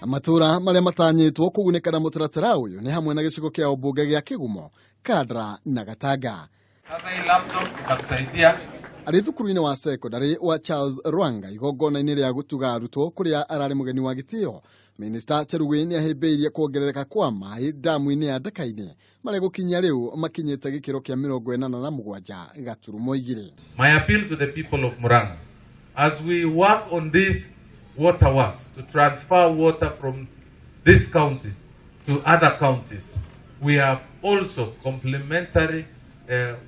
Matũra marĩa matanyĩtwo kũgunĩka na mũtaratara ũyũ nĩ hamwe na gĩcigo kĩa ũmbunge gĩa Kĩgumo, Kandara na Gatanga. Sasa hii laptop itakusaidia. Arĩ thukuru-inĩ wa sekondari wa Charles Rwanga igongona-inĩ rĩa gũtuga arutwo kũrĩa ararĩ mũgeni wa gĩtĩo, Minista Chelugui nĩ ahĩmbĩirie kuongerereka kwa maĩ damu-inĩ ya Ndaka-inĩ marĩa gũkinyia rĩu makinyĩte gĩkĩro kĩa 87.2. My appeal to the people of Murang'a, as we work on these water works to transfer water from this county to other counties, we have also complementary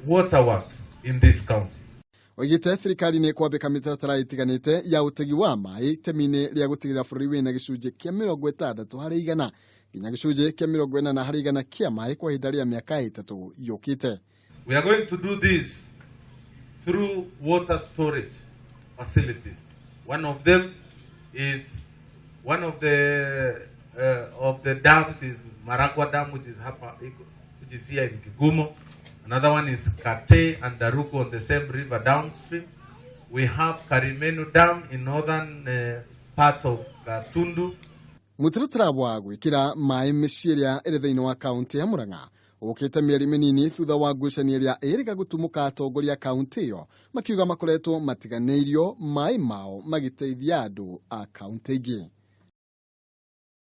water works in this county. Oigĩte thirikari nĩ kwambĩka mĩtaratara ĩtiganĩte ya ũtegi wa maĩ itemi-inĩ rĩa gũtigĩrĩra bũrũri wĩna gĩcunjĩ kĩa 60% nginya gĩcunjĩ kĩa 80% kĩa maĩ kwa ihinda rĩa mĩaka 3 yũkĩte. We are going to do this through water storage facilities. One of them is one of the dams is Maragua Dam, which is hapa, which is here in Kigumo. Another one is Kate and Daruku on the same river downstream. We have Karimenu Dam in northern part of Gatundu. Mũtaratara wa gwĩkĩra maĩ mĩciĩ ĩrĩa ĩrĩ thĩinĩ wa kaunti ya Murang'a ũkĩte mĩeri mĩnini thutha wa ngucanio ĩrĩa ĩrĩga gũtumũka atongoria a kaunti ĩyo makiuga makoretwo matiganĩirio maĩ mao magĩteithia andũ a kaunti ingĩ.